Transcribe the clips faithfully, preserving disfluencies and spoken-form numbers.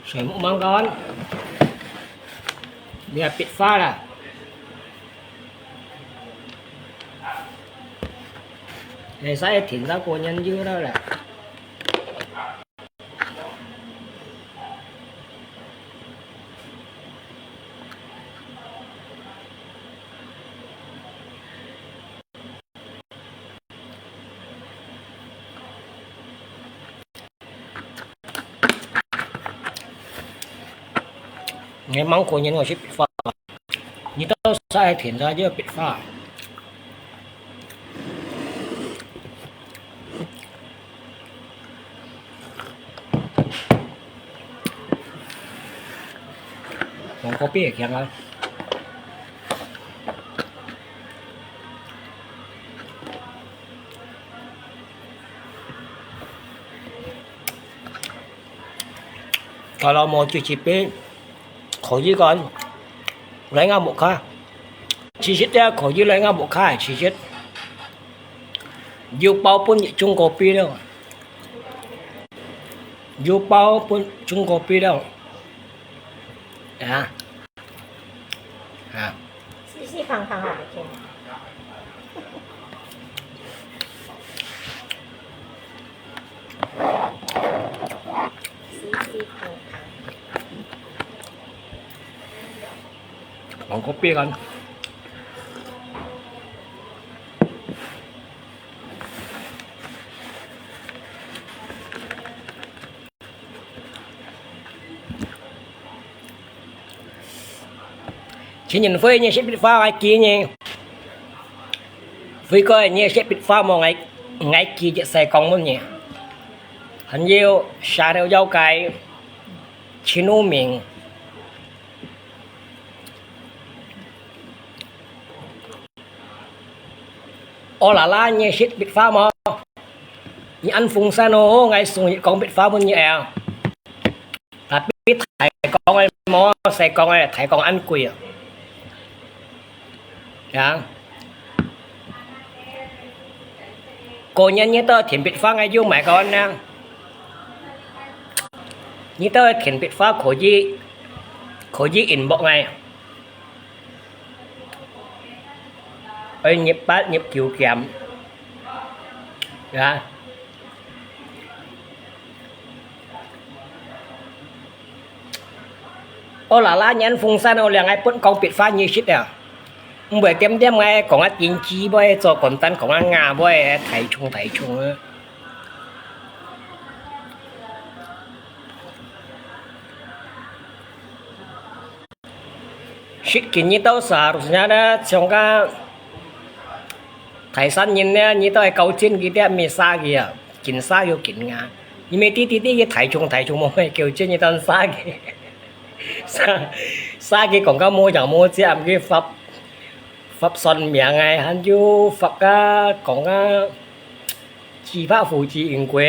水木芒果，你也別花啦。你使停到過年就了啦。你芒果年我去別花，你到晒天它就別花。 黃瓜皮也香啊。Kalau mau cuci piring, kho dih kan, lai ngah muk kha. Cicit ya, kho dih lai ngah muk kha, cicit. Yuk pau pun yik chung kopi dong. Yuk pau pun chung kopi dong. Ya. Ha. 细细胖胖好不好？细细胖胖。黄瓜皮干。 前年會你食別花，𠊎記呢。會過你食別花無，𠊎，𠊎記一世講問你。還有蛇頭妖怪，秦無名。 哦啦啦，你識別花無？你恁風扇哦，𠊎送一缸別花分你啊。Tapi大缸个無，細缸个，大缸恁貴啊。呀，過年你到田別花，𠊎有買過呢。你到田別花可以，可以inbox𠊎。 愛入八入九減。呀。哦啦啦，你恁風扇哦，兩个分講別花你識啊。毋會點點个，講啊電子會，做簡單講啊雅會，大眾大眾啊。 Sit kin你到seharusnya呢，像个大山人呢，你都愛搞緊佢啲，毋係殺佢啊，緊殺又緊啊。你毋係滴滴滴佢大眾大眾無咩搞緊，你當殺佢，殺，殺佢講到無樣無跡，佢發，發算命个，還有發个講啊。 自拍父子因果，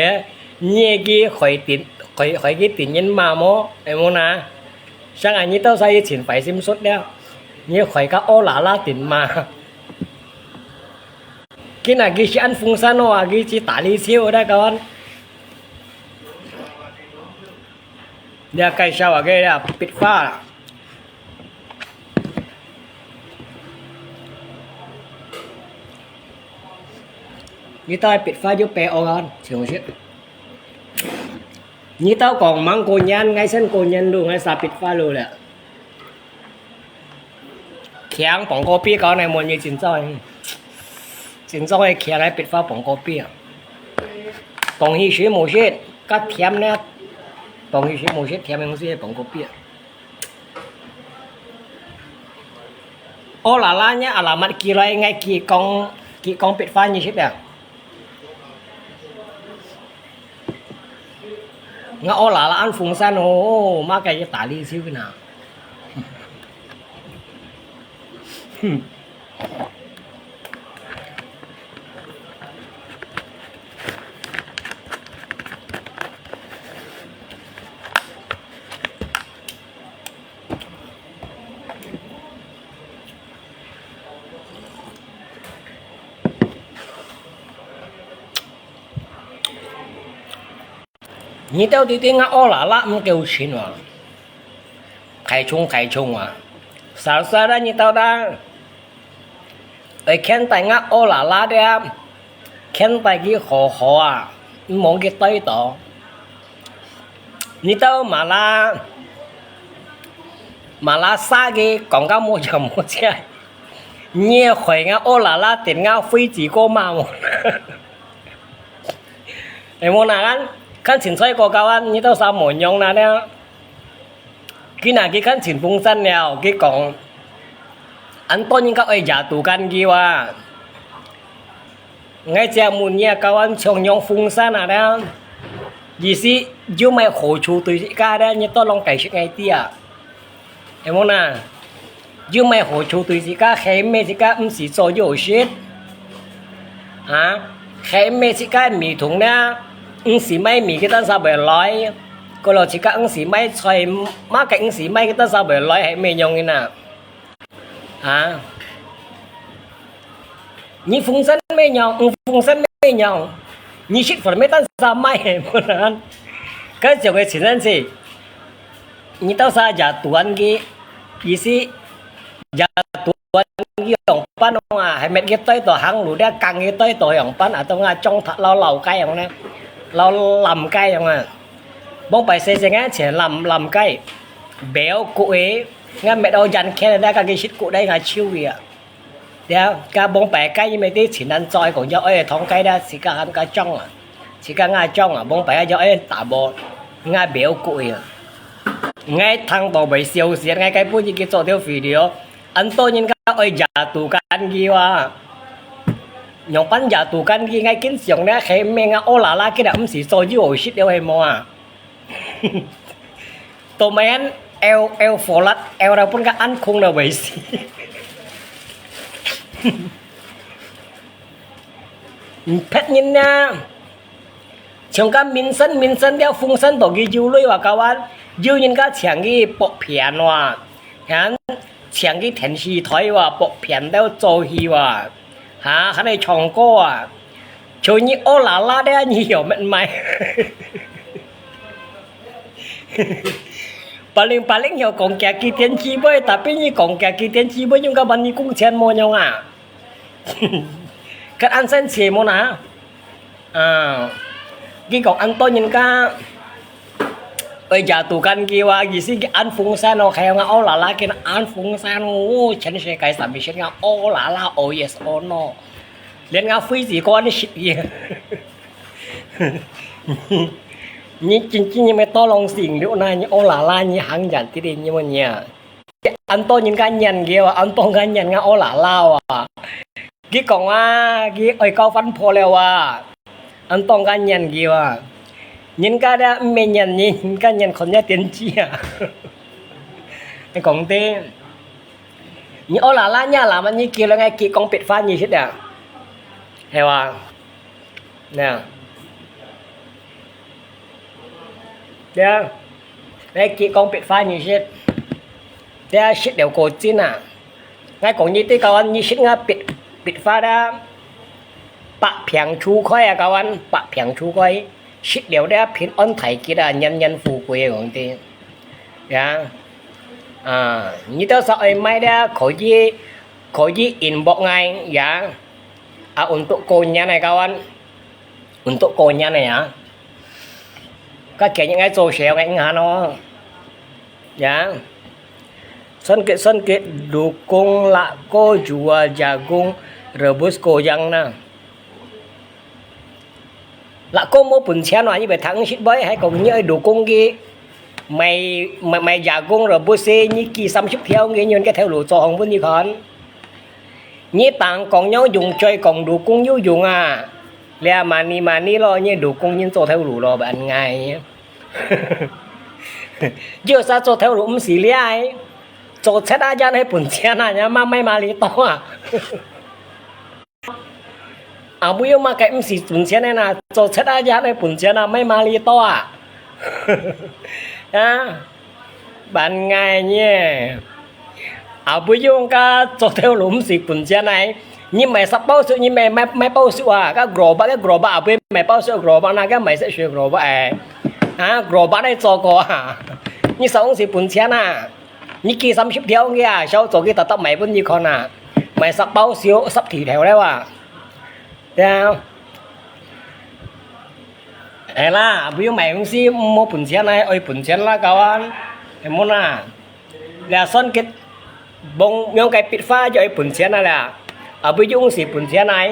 你个害定，害，害佢定人罵無？會無呐？像啊，你到時去尋壞心術了，你害个哦啦啦定罵。今日佢係恁風扇哦啊，佢去打你笑个講。你要介紹啊，佢啊，別花啦。 你到別花就白哦啊，全部係。你到講吂過年，𠊎先過年咯，𠊎殺別花咯了。強綁過別个呢，問你今朝，今朝个強个別花綁過別啊。東西食無食，較甜呢。東西食無食，甜个東西綁過別啊。 哦啦啦，你alamat寄來，𠊎寄講，寄講別花你識啊？𠊎哦啦啦，恁風扇哦，麼个要打你手呢？你兜知知𠊎屙啦啦毋夠錢啊，太重太重啊！Sasa啦，你兜啦，愛牽帶𠊎屙啦啦个，牽帶佢好好啊，毋好佢跌倒。你兜馬拉，馬拉沙个講到無就無切，你害𠊎屙啦啦，等𠊎飛機過嘛無？哎，無哪kan，看清楚个講啊，你兜啥無用哪了？佢那佢看清風扇了，佢講，恁多人家愛野渡間佢哇。𠊎只問你啊，講啊，像用風扇啊了，意思有麼个好處對自家了，你都摎𠊎解釋𠊎知啊。 係無哪？有麼个好處對自家，係毋係自家毋使做又食？啊？係毋係自家米桶呢？毋使買米，佢單儕會來？過了自家毋使買菜，麼个毋使買，佢單儕會來，係毋係樣个哪？啊？ 你風扇乜用，你風扇乜用，你食飯乜單儕買，無哪？該種个情人節，你兜儕野渡間佢，意思野渡間佢樣般啊？係乜佢對到行路，你講佢對到樣般啊？當啊，裝塔老老街樣呢，老lâm街樣啊，往擺細細个錢lâm lâm街，表哥誒，𠊎乜到人客咧，該佢食過來𠊎手个啊。 了，該往擺該因為啲情人節講要愛通街啦，自家喊該種啊，自家𠊎種啊，往擺要愛打無，𠊎表哥啊。𠊎聽到會笑死，𠊎該本日佢做條video，恁多人家愛野渡間佢哇。樣般野渡間佢，𠊎緊想咧，係毋係𠊎屙啦啦，佢啦毋使做又好食了係無啊？ Tumayan L L folat L了分ka ankung了為止。毋騙人啊！像个民生民生了風扇到佢有鐳話搞啊，有人家請佢拍片哇，還請佢電視台哇，拍片了做戲哇。 哈，還來唱歌啊？就你屙啦啦个，你有乜買？Paling-paling有講價幾點幾杯，tapi你講價幾點幾杯，應該問你工錢無用啊？Kan安生切無哪？ 啊，佢講恁多人家，愛野渡間佢話，意思佢安風扇哦，還有𠊎屙啦啦，佢安風扇哦，哦，全世界上面先𠊎屙啦啦，哦yes哦no，連𠊎飛機過安食佢。你真正你乜多lòng性了，那你屙啦啦，你行遠啲，你問你啊。 恁多人家念佢啊，恁多人家念𠊎屙啦啦啊。佢講啊，佢愛交番婆了啊，恁多人家念佢啊。人家咧毋係念你，人家念看你電視啊。你講對，你屙啦啦，你啦嘛，你叫人家佢講白話你識啊，係哇？那，對啊，你佢講白話你識。 這食了過真啊！𠊎講你對kawan，你食啊，白，白話啊，百病除開啊，kawan，百病除開。食了這平安大吉啊，年年富貴啊，講對。呀，啊，你兜儕愛買這，可以，可以inbox𠊎，呀。啊，untuk過年啊，kawan。Untuk過年啊，ya。該今日𠊎做小个，你看哦。 Ya. Songket, songket, dukung lako jual jagung rebus goyang na. Lako無本錢啊，你會聽識會，還講你愛dukung佢，買，買，買jagung rebus，你寄三十條銀，用該頭路做項分你看。 你當講樣用嘴講dukung有用啊？這mani-mani咯，你dukung人做頭路咯，恁樣。有啥做頭路毋使這个？做賊啊，也係分錢啊，也嘛賣馬里多啊。啊，毋有麼个毋使分錢个啦，做賊啊，也係分錢啊，賣馬里多啊。啊，扮𠊎呢。啊，毋用个，做頭路毋使分錢啊。你賣十包粟，你賣，賣，賣包粟啊，个gerobak，个gerobak，啊，毋賣包粟gerobak，那个賣食水gerobak哎。啊，gerobak來做過啊。你使毋使分錢啊？ 你寄三十條个啊，小組个特特賣分你看啊，賣十包燒十屜頭了啊。對啊。係啦，毋用賣東西，無分錢啊，愛分錢啦，kawan。係無啦？這算个，望，望个筆畫就愛分錢啊啦，啊，毋用係分錢啊。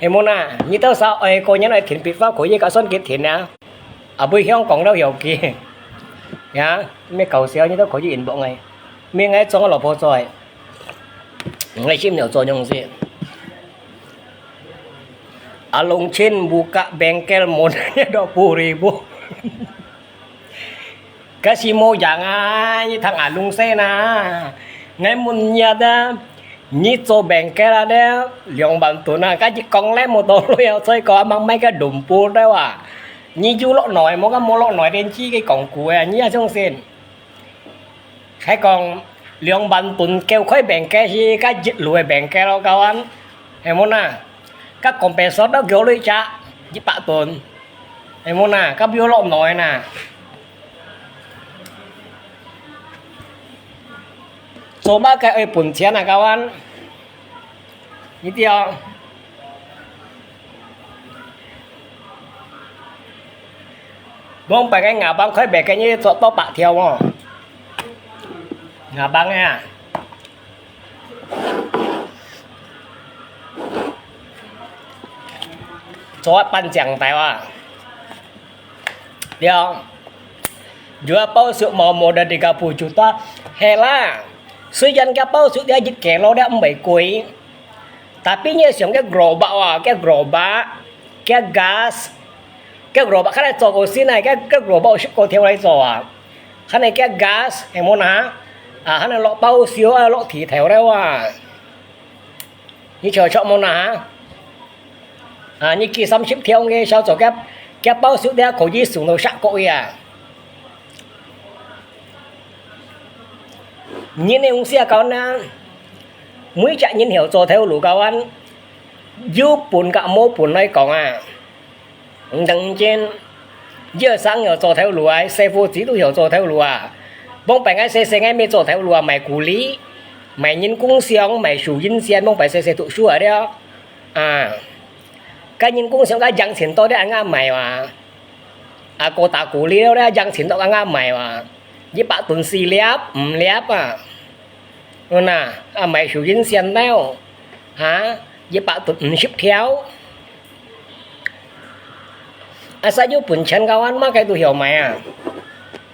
係無啦？你兜儕愛個人愛填筆畫，可以甲算佢填啊。啊，毋會香港都有个。呀，咩搞笑，你都可以inbox𠊎。咩𠊎裝个老婆嘴。𠊎心有作用先。啊，Long Chin buka bengkel modalnya dua puluh ribu. 該係無樣啊，你聽阿龍先啊，𠊎問你啊，你做bengkel啊咧，兩萬噸啊，該一公咧無到了，再講啊，吂賣个lumpo了啊，你有落內無？該無落內，連自己講古啊，你也相信？還講兩萬噸九塊bengkel係該一路个bengkel咯，kawan，係無啦？該講白說到九類價一百噸。 係無啦？該毋有落內啦。做麼个愛分錢啊，kawan？你知哦？往擺个牙棒開白个，你做到百條哦。牙棒啊！ 做半張台啊。了，jual包粟mau modal tiga puluh juta，係啦。雖然佢包粟這一kilo這毋會貴，tapi你想个gerobak啊，个gerobak，个gas，个gerobak看來做過先啊，个个gerobak有十個條來做啊，看來个gas係無啦？啊，看來落包粟啊，落地頭了啊。 你著著無啦哈？啊，你寄三十條个小組，佢，佢包粟了可以送到十個月啊。人个東西啊，kawan啊，每隻人曉做頭路，kawan，有本甲無本來講啊。 毋等見，有生有做頭路啊，師傅子都有做頭路啊。往擺𠊎細細𠊎乜做頭路啊，賣苦力，賣人工箱，賣樹蔭線，往擺細細讀書啊了。啊，該人工箱該洋錢多啲，恁樣賣啊。啊，過打苦力了，洋錢多恁樣賣啊。一百噸四粒、五粒啊。 嗯啊，啊，賣樹蔭線了，哈，一百噸五十條。啊，使有本錢，kawan，麼个都曉賣啊。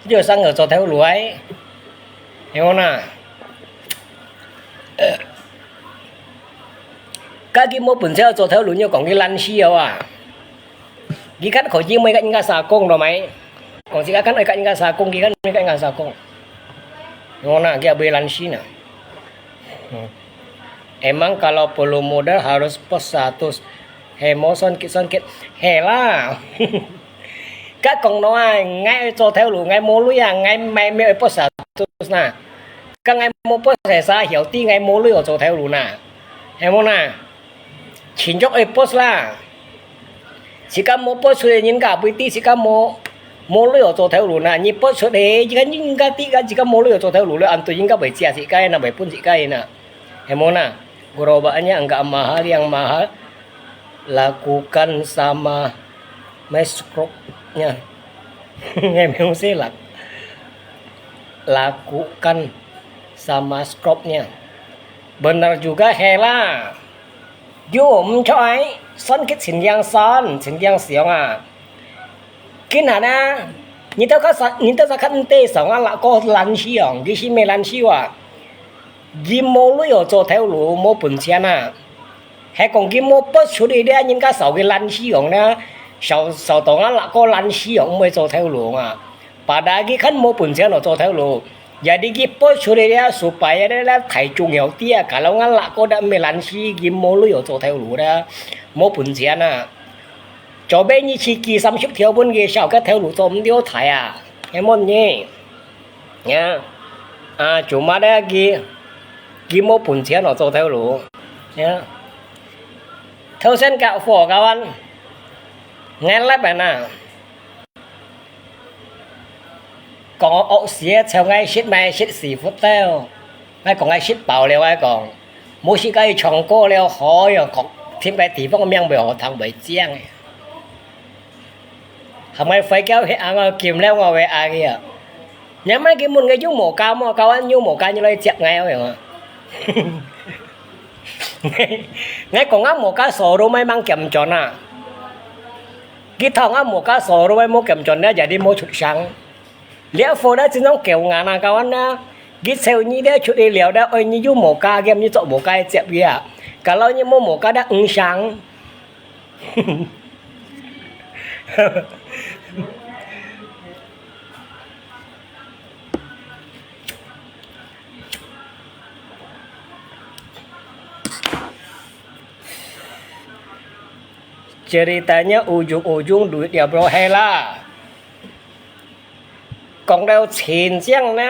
有生有做頭路哎，係無啦？該佢無本錢做頭路，你講佢懶尸哦啊。 佢較可以，每个人家社工咯，咪？講自家kan每个人家社工，佢kan每个人家社工。Ngono，佢也袂懶尸呢。Hmm. Emang kalau perlu modal harus pos seratus. Hemo songkit-songkit. Hela. Kak kong no ai, ngai cho theo lu, ngai mô lui à, ngai mai mê pos seratus na. Kak ngai mô pos sa sa hiểu ti ngai mô lui cho theo lu na. Hemo na. Chính chok ai pos la. Sika mô pos suy nhân ka bui ti sika mô, mô lui cho theo lu na. Ni pos suy he, jika nhân ka ti ka sika mô lui cho theo lu le, antu nhân ka bai chia sika na, bai pun sika na. Hemo na. Gerobaknya enggak mahal, yang mahal lakukan sama mai scrubnya. Ngai mê sila. Lakukan sama scrubnya. Benar juga, hela. Yo, mchoi, son kit sin yang son, sin yang siang à. Kin hana, ni tao ka sa, ni tao sa kan te sa nga la ko lan siang, ki si me lan siwa. Ki mô lui cho theo lu, mô pun sian à. He kong ki mô pos suy đi dia, nhân ka sao ki lan siang na. Sao, sao tong nga la ko lan siang, mô cho theo lu à. Pada ki kan mô pun sian cho theo lu. Jadi佢發出來這手牌个這大中藥店啊，kalau𠊎老哥个毋係懶尸，佢無鐳哦做頭路啦，無本錢啊。做咩你去寄三十條分佢，少个頭路做毋了大啊，係無呢？呀，啊，做麼个佢，佢無本錢哦做頭路，呀，頭先个貨个完，𠊎來辦啊。 講惡事个，像𠊎食麼个食屎忽兜，𠊎講𠊎食飽了，𠊎講，無食該唱歌了，好喲，講，尋個地方名會好聽會正个。含𠊎飛狗血啊，𠊎金了𠊎會啊个啊。若麼佢問𠊎有無價無，搞完有無價，你來接𠊎哦。𠊎講啊無價，所以買吂減轉啊。 佢頭下無價所以無減轉了，jadi無出聲。這貨咧真正狗眼啊，个完啊！佢找你咧出去尞咧，愛你有無價，佢你做無價接佢啊。Kalau你無無價咧，毋聲。Ceritanya ujung-ujung duit ya bro，係啦。講到錢正呢，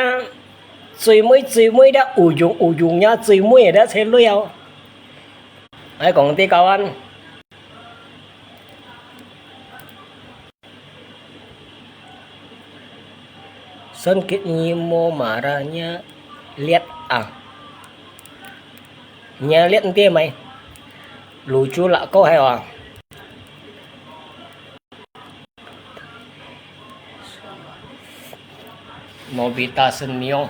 最尾最尾个ujung-ujungnya最尾个才鐳哦。哎，講得个完。 Songkit nyi mo marah nya liat ah. Nya liat enti mai. Lucu lah kau hai ah. Nobita senyum.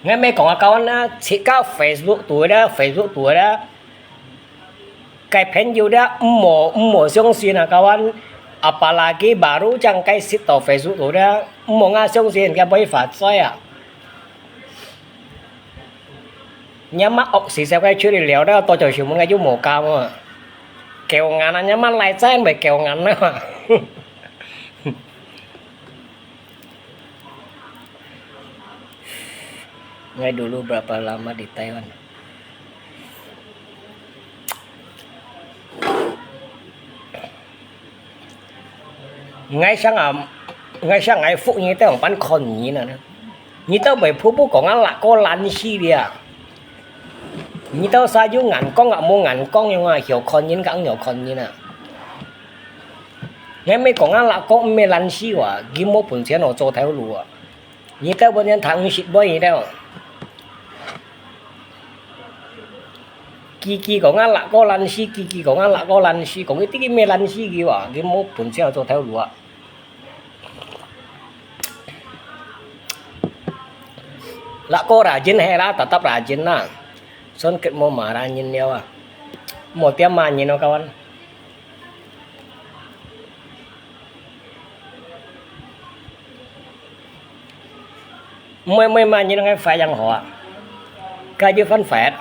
Ngai mai kong ah kawan ah, cik ka Facebook tu ada, Facebook tu ada. Cái朋友咧，毋好，毋好相信啊，kawan。Apalagi baru正開始到Facebook度咧，毋好啊相信，佢會發財啊。若麼惡事，小該出去了，咧，到最後門个又無搞啊。狗眼啊，若麼來真會狗眼啊。Ngai dulu berapa lama di Taiwan? Ngai sang ah, ngai sang ngai phúc nyi tao ang pan kon nyi na. Nyi tao bai phu phu kong ang lak ko lan si dia. Nyi tao sa yu ngan kong ah mo ngan kong yung ah hiu kon nyi ka ang hiu kon nyi na. Ngai mai kong ang lak ko mai lan si wa, gi mo pun sian o cho thau lu wa. Nyi tao pun sian thang sit boy nyi tao. Kiki kong ang lak ko lan si, kiki kong ang lak ko lan si, kong iti ki mai lan si ki wa, ki mo pun sian cho thau lua. Lak ko rajin he la, tatap rajin la. Son ket mo ma rajin liao a. Mo tiam ma nyin no kawan. Mui mui ma nyi ngai phải yang hoa. Ka yu fan phải.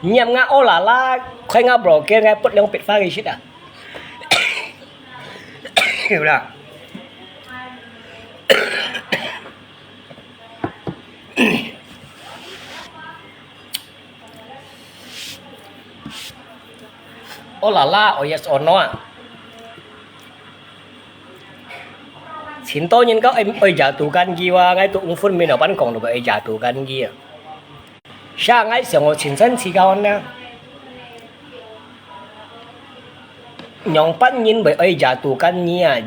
Nyiam nga o la la, khoi nga bro kia ngai put liang pit fa ki shit a. Hiểu là. Oh la la, oh yes or no a. Chin to nyin ka oi oi ja tu kan gi wa, ngai tu ung fun min a pan kong lu oi ja tu kan gi a. Sa ngai siang o chin san chi ka on na. Nyong pan nyin bai oi ja tu kan nyi a.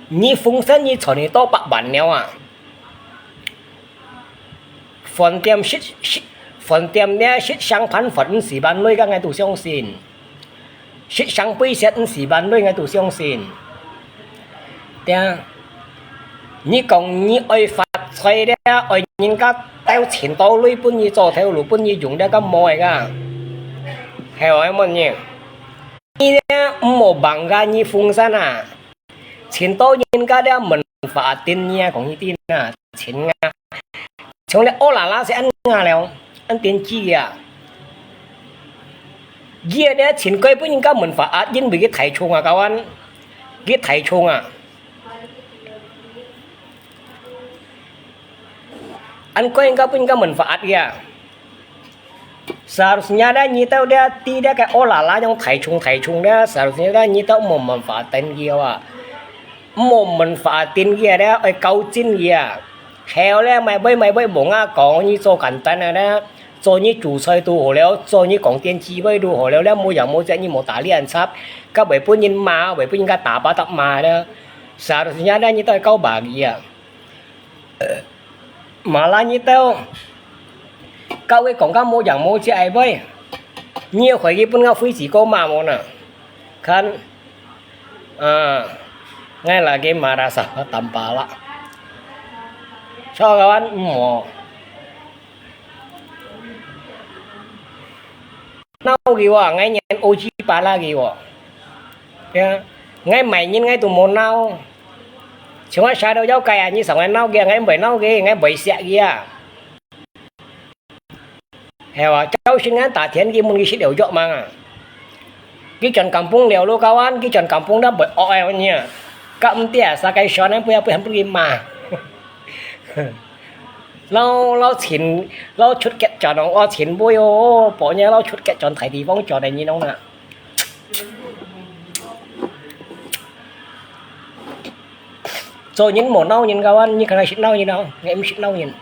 Nyi phung san nyi chon nyi to pak ban neo a. Phone tiêm shit, shit, phone tiêm nia shit sang phan phone si ban lui ka ngai tu siang sin. Shit sang pui siat si ban lui ngai tu siang sin. Tia. Nyi kong nyi oi fat choi dia, oi nyin ka tao chin to lui pun nyi cho thau lu pun nyi yung dia ka moi ka. Heo ai mon nyi. Nyi dia mo bang ka nyi phung san a. Chin to nyin ka dia men fa tin nyi a kong nyi tin a. Chin nga. Chong le o la la se an nga leo. An tin chi a. 佢个咧，盡該分人家文化壓，因為佢大眾啊，kawan，佢大眾啊。恁該人家分人家文化壓佢啊。Seharusnya咧，你兜咧，知咧个烏拉拉樣大眾大眾咧，seharusnya咧，你兜莫文化等佢啊。莫文化等佢啊咧，愛教真佢啊。後咧，莫會莫會無啊講，你做簡單啊咧。 做你煮菜都好了，做你講電視位都好了，了無樣無隻你無打臉插，該會分人罵，會分人家打巴達罵了。Seharusnya咧，你都係教bagi啊。Malah你兜，教佢講个無樣無隻係會，你要回去分个飛機哥罵無呢？看，啊，ngai lagi marah sama tampalak。Soal kawan，嗯，哦。 鬧佢哦，𠊎連O G Pala佢哦。Ya，𠊎麼人𠊎都無鬧。像𠊎啥都要該啊，你上來鬧佢啊，𠊎毋會鬧佢，𠊎毋會惜佢啊。係啊，朝晨𠊎打電佢問佢食了藥吂啊。佢轉kampung了咯，kawan，佢轉kampung了，毋會惡个你啊。甲毋得啊，啥个選啊，不要不要不要罵。 老老錢，老出格轉哦，哇，錢杯哦，保你老出格轉大地方轉个，你弄啊。做人無鬧人，kawan，你看識鬧人哦，你毋識鬧人，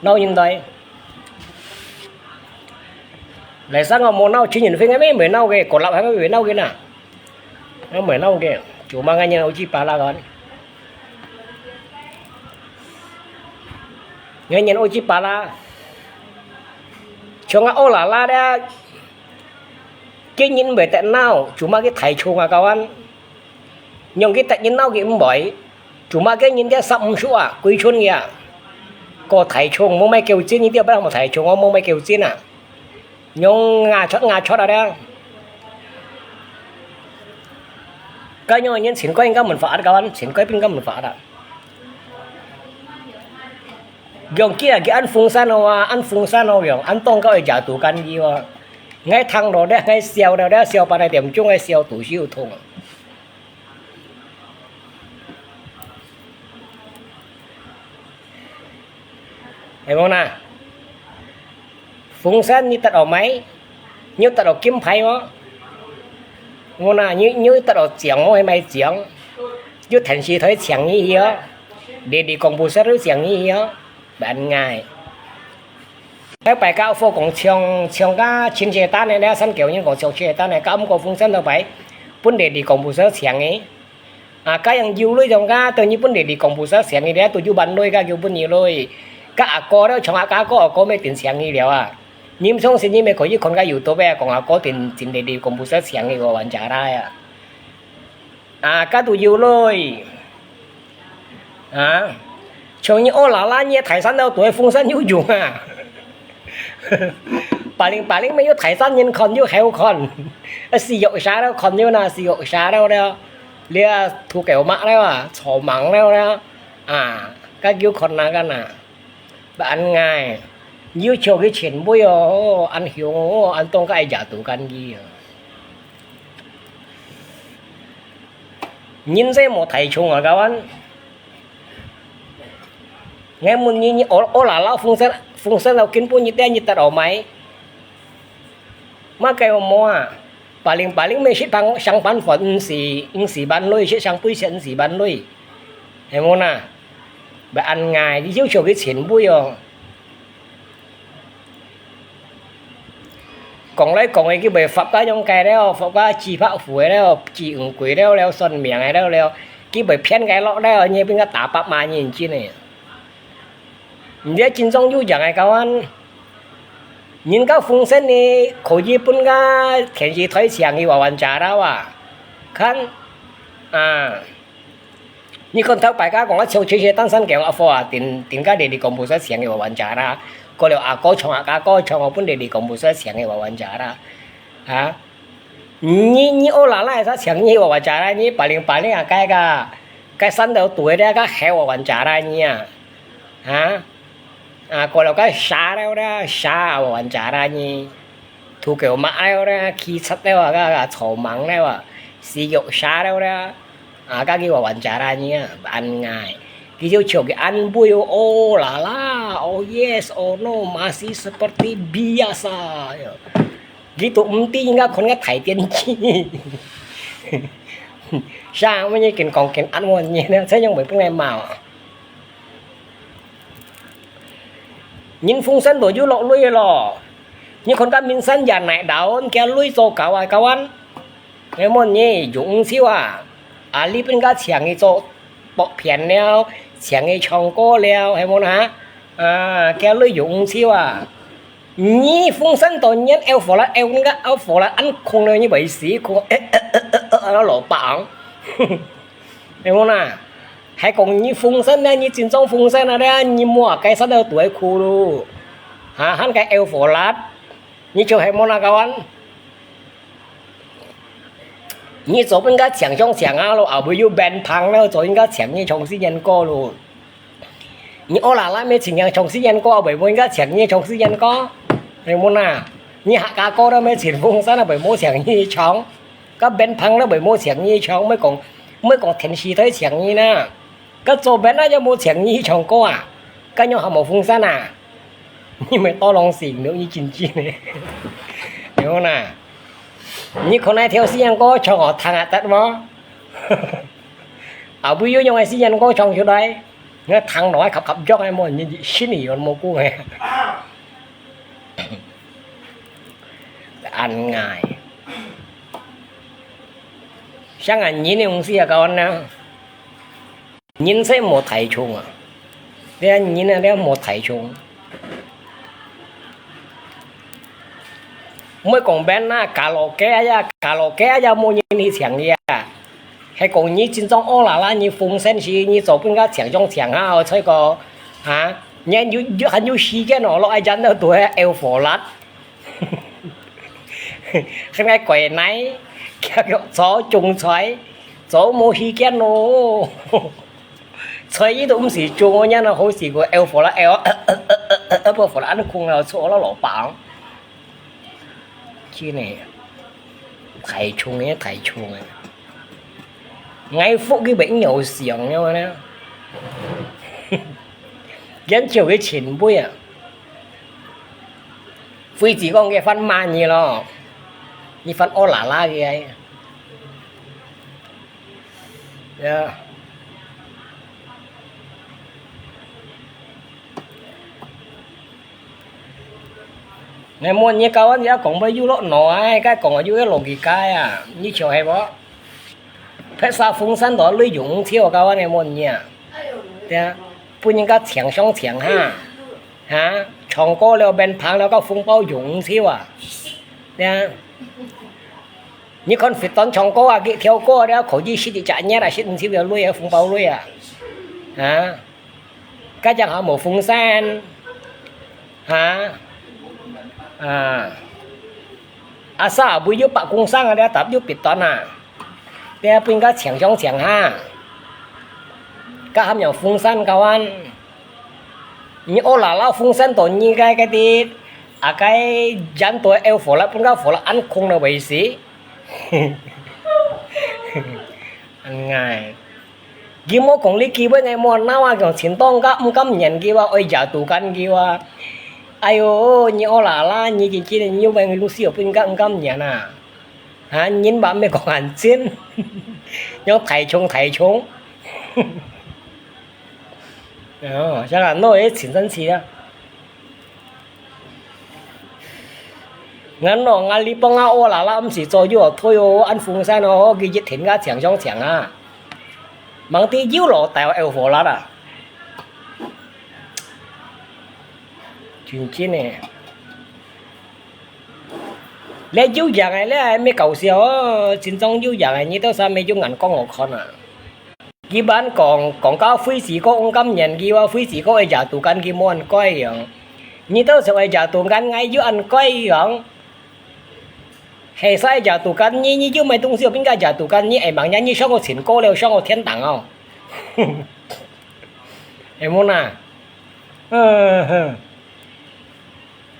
鬧人來。來生我無鬧，錢人飛，𠊎毋會鬧个，國立還毋會鬧个呐。 𠊎毋會鬧个，cuma𠊎連O G Pala kawan。𠊎連O G Pala。像𠊎烏拉拉咧，佢人毋會得鬧，cuma佢大眾啊，kawan。仰佢得人鬧佢毋會，cuma佢人這三五十啊，歸村个啊。個大眾，無麼个叫真，你兜不能無大眾哦，無麼个叫真啊。 仰牙出牙出啊咧。該仰个人情怪應該文化啊，kawan，情怪應該文化啊。仰佢啊，佢恁風扇哦啊，恁風扇哦，仰恁當高个角度跟佢哦。𠊎聽到咧，𠊎笑了咧，笑半個點鐘，𠊎笑肚屎又痛啊。 係無呐？風扇你得到買，你有得到金牌無？無呐，你，你有得到獎無？係買獎，有電視台請你去哦，你，你廣播室都請你去哦，恁樣。 該擺个屋講像，像个親戚單个咧，三九人講像親戚單个，該毋過風扇頭擺，本來你講毋使請个。啊，該樣有鐳樣个，等於本來你講毋使請个咧，都有萬鐳个，有本有鐳。該阿哥咧，像阿家哥，阿哥乜定請个了啊。你毋相信，你乜可以看个YouTube个，講阿哥定，定來你講毋使請个，我玩家啦呀。 啊，該都有鐳。啊，像你烏拉拉，你个大山頭對風扇有用啊。Paling-paling乜有大山人看，有好看。啊，死肉蛇了看有哪，死肉蛇了了，你啊，土狗肉了啊，草蜢了了，啊，該有看哪个哪。 恁樣，有著佢前輩哦，恁凶哦，恁當个也都敢去啊。人生無大眾啊，kawan。𠊎問你，你學，學啦，老風聲，風聲老根本你帶你得到買？麼个無啊？Paling-paling乜識當上班款，毋使，毋使萬鐳，識上背息，毋使萬鐳。係無哪？ Bèn ăn ngài，你要求佢前輩哦。講來講去，佢會發个樣个了，發个紫白符个了，紫五鬼了，了算命个了，了，佢會騙个落了，你變个打百萬人真个。你這真正有樣个kawan，人家風聲呢，可以分个電視台請佢wawancara啊。看，啊。 你看頭擺个講啊，像這些單身狗啊，貨啊，定，定个連你講毋使請个wawancara啦。過了阿哥唱啊，阿哥唱啊，本來你講毋使請个wawancara啦。啊？你，你學啦啦，啥請你wawancara啦？你paling-paling啊，該个，該山頭肚个，該猴wawancara啦你啊。啊？ 啊，過了該蛇了啦，蛇啊，wawancara啦你。土狗馬了咧，騎車了啊，个个草蜢了啊，死肉蛇了咧，啊，个个話玩家啦呢，恁樣。佢就笑佢安慰哦，oh la la，oh yes，oh no，masih seperti biasa。佢都毋知人家看个大電視。啥物事緊講緊安慰呢，這樣會分人罵。 人風扇都有落雨咯。你看个明星也來down，佢雨做搞啊搞啊。係無呢，用手啊。啊，你分个請佢做薄片了，請佢唱歌了，係無啦？啊，佢雨用手啊。你風扇都人out火了，out个out火了，恁空了，你會死空，呃呃呃呃呃，老板。係無啦？ 還講你風扇呢，你真正風扇啊咧，你莫該煞到肚裡苦咯。哈，還該out火啦，你就係無那个玩。你做分个請上請下咯，後尾又變胖了，做人家請你唱新年歌咯。你屙啦啦，乜請人唱新年歌，後尾分人家請你唱新年歌，係無啦？你客家歌都乜請風扇啊，後尾無請你唱。 該變胖了，會無請你唱，莫講，莫講電視台請你啦。該做變啊，又無請你唱歌啊？該樣還無風扇啊？你乜多lòng成了，你真正个。有啦，你看該條新年歌唱好聽啊，得無？後尾又用个新年歌唱出來，你聽落還合合腳个，無，你心裡有無講个？ 恁樣。像啊，人个東西啊，搞恁樣，人才無大眾啊，這人啊，這無大眾。莫講變啊，卡拉OK啊，卡拉OK啊，也無人去請你啊。 係講你真正屙啦啦，你風扇時，你做分个請上請下哦，再過，哈，你還有，有，還有時間哦，落來真个都係out火啦。還愛怪你，腳腳做種菜，做無時間咯。菜你都毋使種，你那好時過out火啦，out，呃，呃，呃，呃，呃，out火啦，恁空了，坐了老板。 真个，大眾个，大眾个。𠊎福氣會有想个呢。研究个前輩啊，費事講佢番罵你咯，你番屙啦啦个。呀。 𠊎問你，搞恁樣講話有落腦啊，該講話有个邏輯个啊，你笑係無？別儕風扇都利用笑，搞恁樣問你啊。對啊，分人家請上請下，哈，唱歌了變胖了，搞紅包用笑啊。對啊。你看Victon唱歌啊，佢跳歌了，可以食一隻月啊，食毋少个鐳啊，紅包鐳啊。啊。 該隻還無風扇，哈？啊。啊，啥會有百工生啊，這搭有別端啊。這分个請上請下。該還有風扇搞恁。你屙啦啦風扇到你該，該地，啊，該人都out火啦，分个火啦，恁空了為止。恁樣。 佢無講你機會，𠊎無鬧啊，講請當个毋甘願佢啊，愛惹到間佢啊。哎喲，你屙啦啦，你真正你又問你死，分个毋甘願啊！啊，人話毋係講恁真，用大眾大眾。哦，像恁樣，那也真神奇啊！ 𠊎喏，𠊎你幫𠊎屙啦啦，毋使做又退哦，恁風扇哦，佢一天个請上請啊。吂知有老豆有火辣啊。真真个。這有影个，這還毋搞笑哦，真正有影个，你到時候愛用眼光好看啊。 佢般講，講到費事个毋甘願佢啊，費事个會惹到間佢無恁該樣。你到時候會惹到間，𠊎又恁該樣。係使惹到間你，你又買東西，邊个惹到間你，會吂人你想我錢過了，想我天堂哦。係無啦？嗯哼。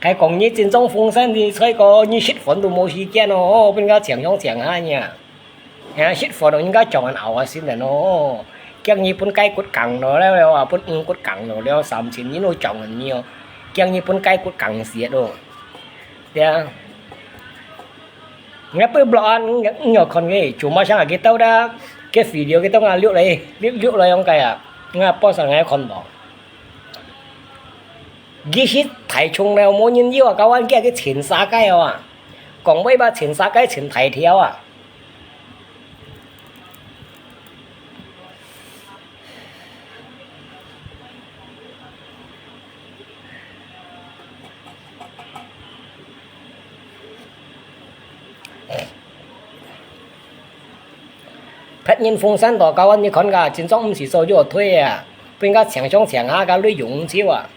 還講你真正風扇，你吹過，你食飯都無時間哦，哦，分人家請上請下呢。哎呀，食飯都應該將人熬啊先人哦，驚你分雞骨梗了了啊，分魚骨梗了了，三千你都將人你哦，驚你分雞骨梗死哦。對啊。 𠊎背blog啊，𠊎，𠊎看个，cuma sang啊，佢兜啦，佢video佢兜啊，錄來，錄，錄來樣个啊，𠊎報上𠊎看到。佢係大眾了，無人要啊，搞完佢，佢千三個啊，講話吧，千三個，千大條啊。 別人風扇到搞完，你看个，真正毋係所有推啊，分人家請上請下个鐳用毋著啊。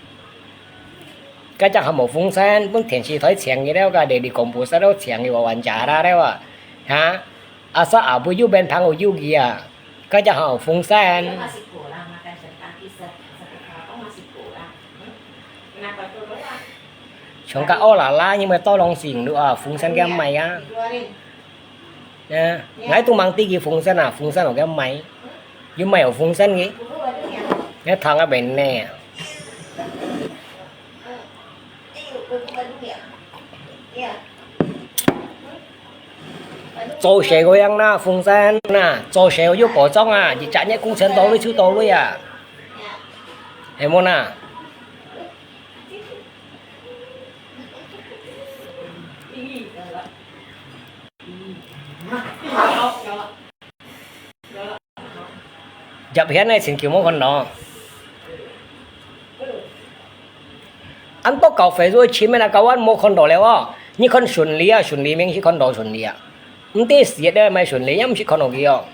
該隻還無風扇，分電視台請佢了，該電視廣播室都請佢，還還價啦了啊，哈？Asal abu有變朋友有佢啊，該隻還有風扇。像該哦啦啦，因為到攏係用啊，風扇佢賣啊。啊，𠊎都吂知佢風扇啊，風扇有佢賣，有賣有風扇个，𠊎聽啊變呢。 做事个樣啦，風扇啦，做事有保障啊，一隻月工錢到位就到位啊，係無啦？葉片个請求無看到。恁多搞Facebook个前面啊，搞完無看到了哦。你看順利啊，順利明顯看到順利啊。毋知事業个賣順利，也毋識看到佢哦。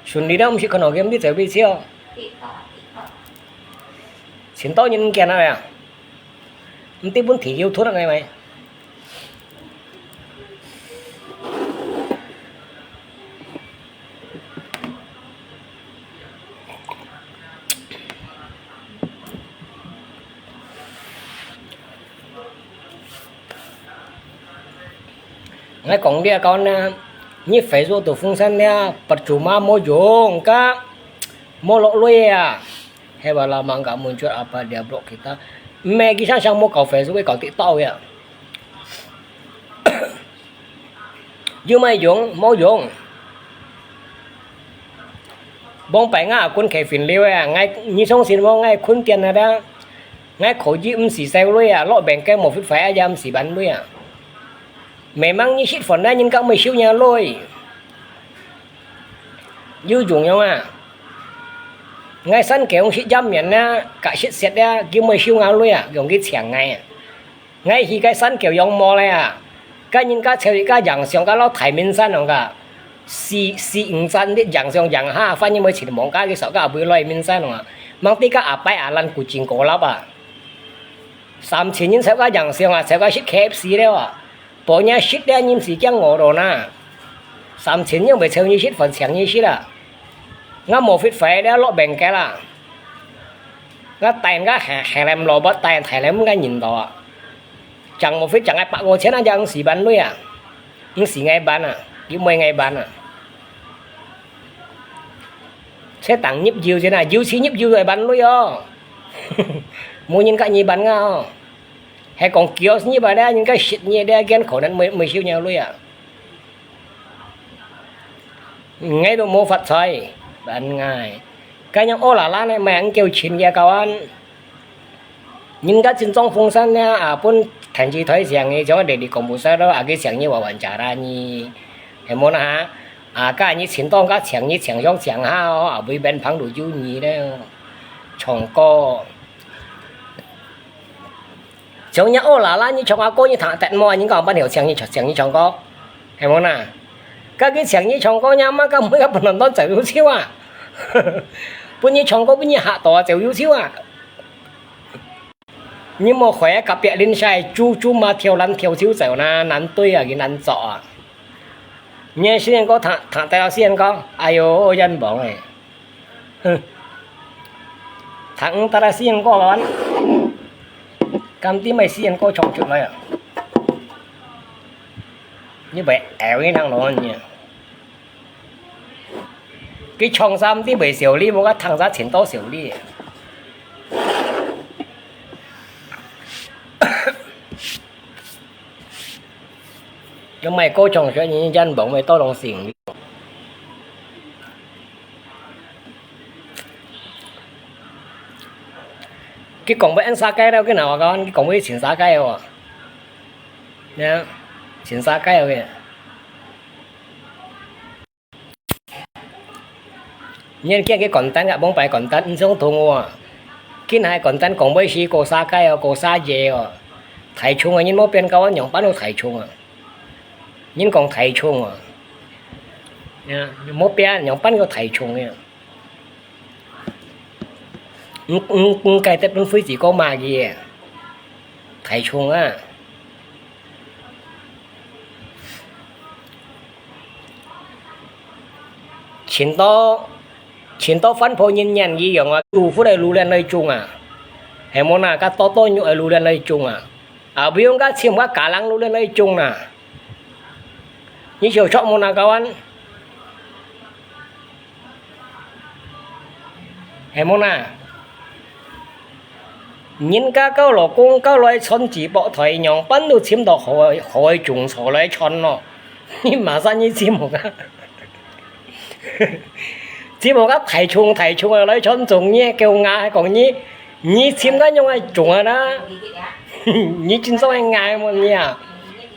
順利都毋識看到佢，毋知走去笑。請到人見啊呀。 毋知分題又突然个咩？𠊎講這個呢，你Facebook都風扇了，percuma無用个，無落鐳啊。 Hebat lah mangga muncul apa dia blok kita. Meh kisah sang mau kau Facebook kau TikTok ya. Yuk mai yong, mau yong. Bong pai nga kun Kevin Liu ya, ngai ni song sin mo ngai kun tian na da. Ngai ko ji msi sai lui ya, lo bengkel mo fit fai aja msi ban lui ya. Memang ni sit fon da nyin kak mai siu nya lui. Yu yung yong a. Ngai san kêu sit jam mian na, ka sit siat ya, kiu moi siu ngau lui a, yong ki chiang ngai a. Ngai hi kai san kêu yong mo le a. Ka nyin ka cheu ka yang siong ka lo thai min san yong ka. Si, si ng san dit yang siong yang ha, fan ni moi chin mong ka ki sok ka bui loi min san yong a. Mang ti ka a pai a lan ku ching ko lap a. Sam chin nyin cheu ka yang siong a, cheu ka sit K F C le a. Pô nya sit le nyin si kiang ngo ro na. Sam chin yong bai cheu ni sit, fan chiang ni sit a. Nga mo fit fai le lo bengkel a. Nga tai nga he, he lem lo bot tai thai lem nga nyin do a. Chang mo fit chang ai pak ngo chen a jang si ban lui a. Ng si ngai ban a, yu moi ngai ban a. Che tang nyip jiu chen a, jiu si nyip jiu ai ban lui o. Mo nyin ka nyi ban nga o. He kong kios nyi ba le, nyin ka sit nyi le, gen khổ nạn mới, mới siêu nhau lui a. Ngai lo mo phát sai, ban ngai. Ka nyang ô la la ne, mang kêu chin ya kawan. Nyin ka chin trong phong san ne, a, pun thành chi thoi siang ni, chong để đi công bố sai đó, a, cái siang ni wa wan cha ra ni. He mo na ha. A, ka ni chin tong ka siang ni, siang yong siang ha, o, a, bui ben phang lu ju ni le. Chong ko. Chong nya ô la la, ni chong a ko ni thang tet mo, ni kong ban hiểu siang ni chong, siang ni chong ko. He mo na. Ka cái siang ni chong ko nya ma ka mui ka pun non non zai lu chiu a. Pun ni chong ko, pun ni ha to zai lu chiu a. Ni mo khoi ka pia lin sai, chu chu ma thiau lan thiau chiu zai na, nan tui a, ki nan zo a. Ni sian ko thang, thang tai sian ko, ayo, yan bong e. Hơ. 聽毋得啊，詩人歌啊，敢知咩詩人歌唱出來啊？你會噭你聽咯你啊！佢唱啥毋知會笑你，無个聽啥全都笑你。用咩歌唱出你真忙，會多動心。 佢講會恁沙雞了，佢哪話講，佢講會全沙雞哦。呀，全沙雞哦佢。你見佢簡單个，罔擺簡單，毋相同哦。佢哪會簡單講會死，過沙雞哦，過沙姐哦。大眾个人無變到仰般都大眾啊。人講大眾啊。呀，無變，仰般个大眾呀。 毋，毋，毋該得分飛機過罵佢，大眾啊！盡多，盡多番婆人言佢樣啊，有福个榴槤來種啊，係無哪，甲多多肉个榴槤來種啊，啊，毋用甲深甲加冷榴槤來種啊。 你曉著無哪，各位？係無哪？人家交老公交來穿紙薄台，仰般都尋到好个，好个種所來穿咯。你馬上你尋無个？尋無个大眾大眾个來穿種呢，叫𠊎還講你，你尋个用个種啊啦？你真正係𠊎麼你啊？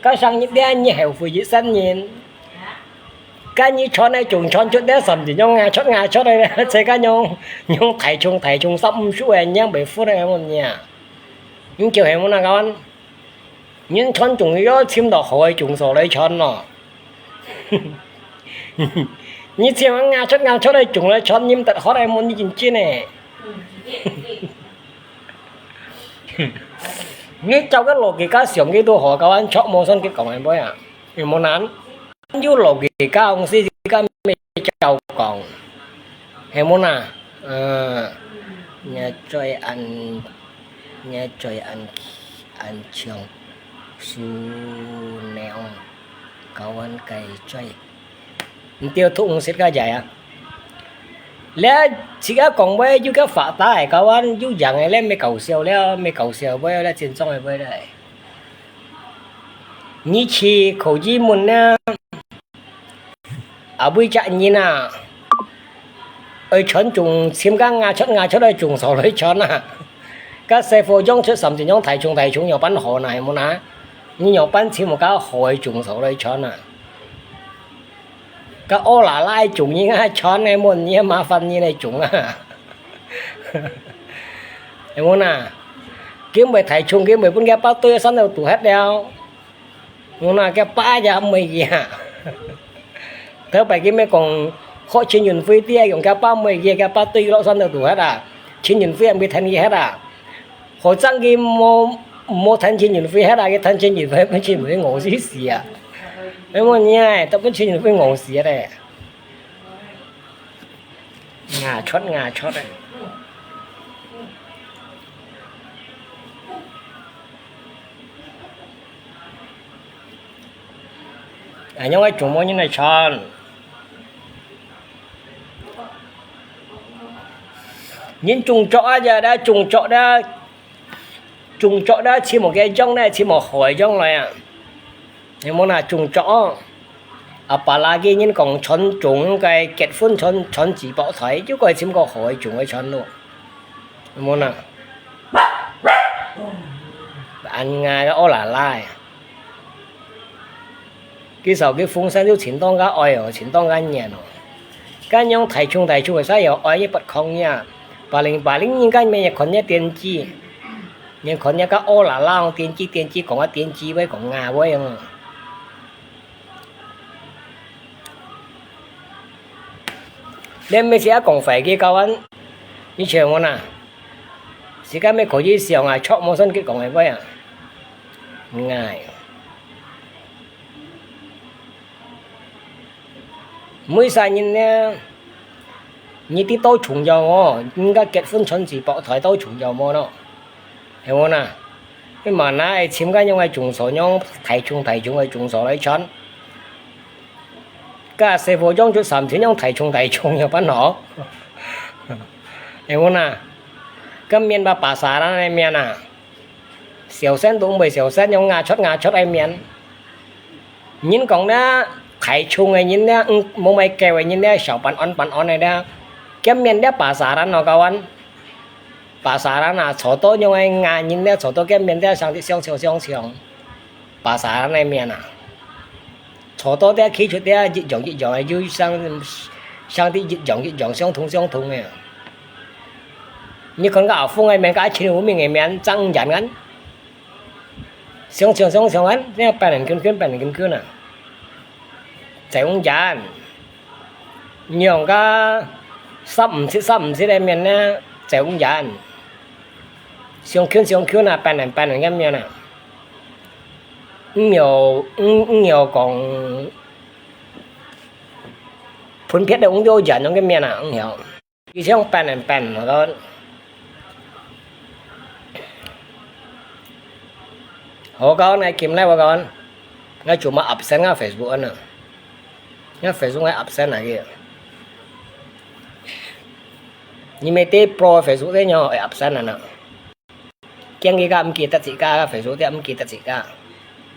該生日咧，你後悔一生人。 該你穿个種穿出咧，甚至用牙出牙出个咧，這个用，用大眾大眾衫毋舒个，你會服个麼你啊？你叫係無哪个？你穿種要尋到好个種所來穿咯。你尋牙出牙出个種來穿，你毋得好个麼你真真个。你照个邏輯个想个都好，各位，著無算佢講个咩啊？有無難？ 有落去講，是个咩照講，係無哪？嗯，若嘴恁，若嘴恁，恁長，樹娘，教阮个嘴。毋對，讀毋識个仔啊！這自家講話有个發達个，教阮有樣个，這毋係搞笑了，毋係搞笑話，這真正个話了。 你去可以問啊，啊，每隻人啊，愛穿種，尋个牙出牙出个種所來穿啊。該師傅用出三十種大種大種，仰般好哪，係無哪？你仰般尋無个好个種所來穿啊？ 該屙啦啦个種，你還穿个麼你，麻煩你个種啊！係無哪？今晡大眾，今晡分佢包堆山頭堵忒了。無哪，佢包也毋會去啊。頭擺佢乜講，學陳雲輝啲，用佢包毋會去，佢包堆落山頭堵忒啊。陳雲輝也毋會聽佢忒啊。 好正佢無，無趁錢運費，係啦，佢趁錢運費，分錢運費餓死死啊！哎，我你哎，都分錢運費餓死咧。牙出牙出咧。哎，因為中國人來賺。 人種作啊，這，這種作這，種作這，尋無个種呢，尋無好个種來啊。你無哪種作哦？啊，巴拉个人講傳宗个結婚傳，傳子博代，就該尋個好个種个傳咯。你無哪？恁樣个，哦啦啦。 佢燒个風扇就盡當个愛哦，盡當个熱哦。該樣大眾大眾个使用愛一百空呀，八零八零應該每日看个電視，你看个个哦啦啦，電視電視講个電視話講啊話哦。連每次也講壞个教案，你全部哪？時間乜可以想啊，著無算佢講个話啊。哎。 每儕人呢，你知道重要無？人家結婚穿住薄帶到重要無咯？係無哪？你嘛拿愛尋个樣个種所，樣大眾大眾个種所來穿。該師傅樣出三千樣大眾大眾个辦好？係無哪？該面把pasaran个面啊！ 小生都毋會小生，用牙出牙出个面。人講呢，大眾个人呢，嗯，無麼个个人呢，小辦案辦案个呢，个面呢，pasaran咯，kawan。Pasaran啊，坐到用个牙人呢，坐到个面呢，生得相像相像。Pasaran个面啊，坐到呢，企出呢，一樣一樣个，又生，生得一樣一樣，相同相同个。 你看个阿鳳个面，个阿陳武明个面，爭人啊！相像相像啊，這樣扮人圈圈，扮人圈圈啊！爭人，樣个三五七，三五七个面呢，爭人，相圈相圈啊，扮人扮人个面啊！毋曉，毋，毋曉講，分別个，毋曉人樣个面啊，毋曉。 佢想扮人扮，我講。我講，𠊎今來我講，𠊎cuma absen啊Facebook啊。𠊎Facebook𠊎absen啊佢。你乜知pro Facebook个樣會absen啊？驚佢个毋記得自家，Facebook个毋記得自家。